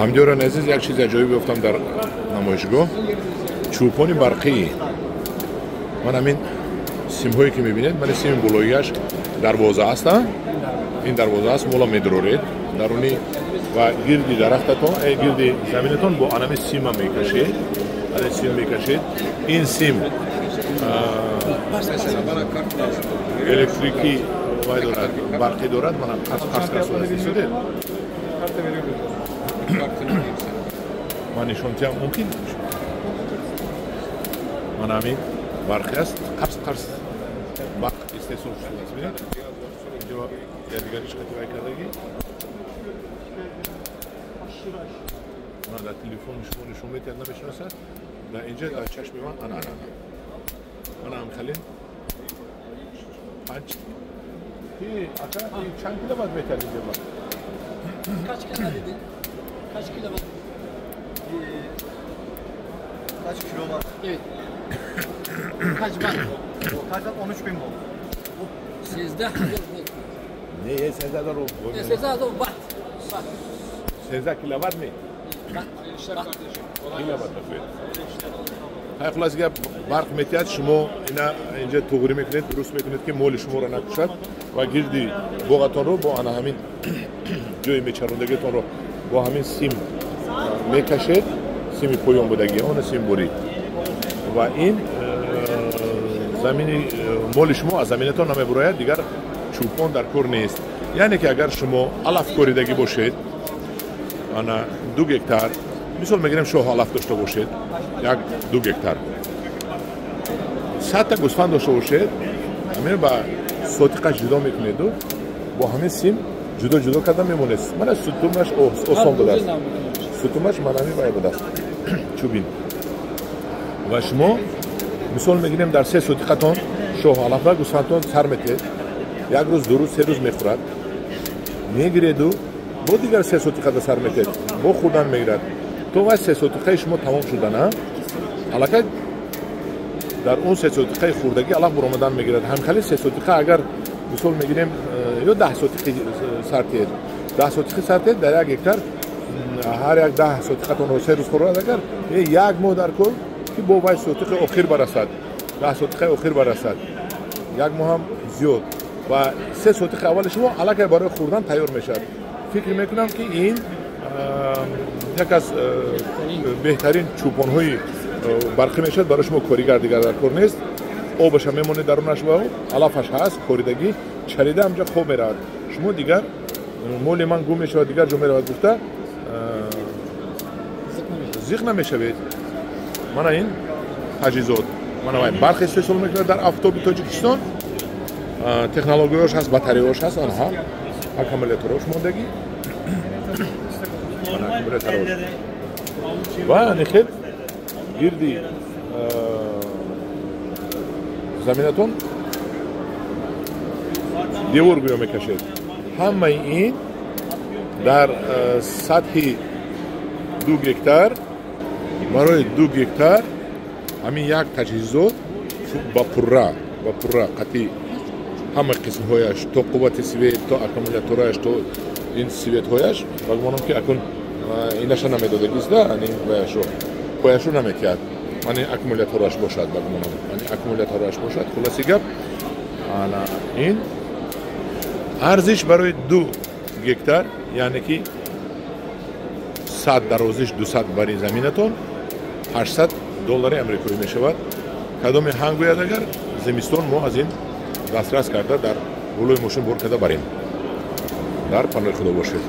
Ҳамдиёрони азиз, як чизи аҷоиб ёфтам дар намоишгоҳ. Чӯпони барқӣ. Ман ҳамин симҳое ки мебинед, ман сими болоияш дарвоза аст, ин дарвоза аст, мола медуроред даруни ва гирди дарахтатон, гирди заминатон бо анами сима мекашед, ана сим мекашед. Ин сим электрикӣ вай дорад, барқӣ дорад, мана қарс қарс карсудед. Ман нишонтиям мумкин. Мана ҳамин барқи аст, қарс қарс барқ истеҳсол шудааст. Бинед, инҷо якдигар ишқати вай кардагӣ. Мана дар телефони шумо нишон метиҳад, намешиносад. Дар инҷа дар чашми ман ана ана ана. Мана ҳамхалин панҷ. Ака, чанд киловатт метиҳад инҷа барқ? Kaç kilo dedin? Kaç kilowatt? Kaç kilowatt? Evet. Kaç watt? Kaç watt? 13.000 volt. 13,000 volt. Ne? 13,000 volt. 13,000 watt. Watt. 13 kilowatt mi? Watt. Kilowatt. Хай, хулоса гап, барқ метиҳад, шумо ина инҷа туғрӣ мекунед, дуруст мекунед ки моли шуморо накушад ва гирди боғатонро бо ана ҳамин ҷои мечарондагитонро бо ҳамин сим мекашед, сими поён будагӣ, он сим бурид. Ва ин замини моли шумо аз заминатон намебурояд, дигар чӯпон дар кор нест. Яъне ки агар шумо алаф коридагӣ бошед, ана 2 гектар, мисол мегирем, шоҳ алаф дошта бошед, 1-2 гектар, 100 та гӯсфанд дошта бошед, ҳамин ба сотиқаш ҷудо мекунеду бо ҳамин сим ҷудо ҷудо карда мемонед. Мана сутумаш осон будааст, сутумаш мана ҳамин вай будааст, чӯбин. Ва шумо мисол мегирем, дар 3 сотиқатон шоҳ алаф ва гӯсфандтон сар метиҳед, 1 рӯз, 2 рӯз, 3 рӯз мехӯрад, мегиреду бо дигар 3 сотиқада сар метиҳед, бо хӯрдан мегирад. То вай 3 сотиқаи шумо тамом шудана, аллакай дар он 3 сотиқаи хӯрдагӣ алаф буромадан мегирад. Ҳамхали 3 сотиқа агар мисол мегирем, ё 10 сотиқи сар тиҳед, 10 сотиқи сар тиҳед, дар 1 гектар ҳар як 10 сотиқатонро 3 рӯз хӯрад, агар 1 моҳ дар кор ки бо вай сотиқи охир барасад, 10 сотиқаи охир барасад, 1 моҳ ҳам зиёд, ва 3 сотиқи аввали шумо аллакай барои хӯрдан тайёр мешавад. Фикр мекунам ки ин як аз беҳтарин чӯпонҳои барқӣ мешавад. Барои шумо коригар дигар дар кор нест. Обаша мемонед дарунаш ва алафаш ҳаст, коридагӣ чарида ҳамҷа хоб меравад. Шумо дигар моли ман гум мешавад, дигар ҷо меравад гуфта зиқ намешавед. Мана ин таҷҳизот, мана вай барқ истеҳсол мекунад дар афтоби Тоҷикистон. Технологияш ҳаст, батареяш ҳаст, анҳа аккумулятораш мондагӣ, аккумулятораш. Ва ани хел гирди заминатон девор гӯё мекашед. Ҳамаи ин дар сатҳи 2 гектар, барои 2 гектар ҳамин як таҷҳизот ба пурра, ба пурра қатъи ҳама қисмҳояш, то қуввати свет, то аккумулятораш, то ин светҳояш, ба гумонам ки акун инаша намедодагист, ани ваяшо пояшо наметиҳад, ани аккумулятораш бошад, ба гумонам ани аккумулятораш бошад. Хулоси гап, ана ин арзиш барои 2 гектар, яъне ки 100 дарозиш, 200 бари заминатон $800 амрикоӣ мешавад. Кадоме ҳанг гӯяд, агар зимистон мо аз ин дастрас карда дар болои мошин бор карда барем. Дар паноҳи Худо бошед.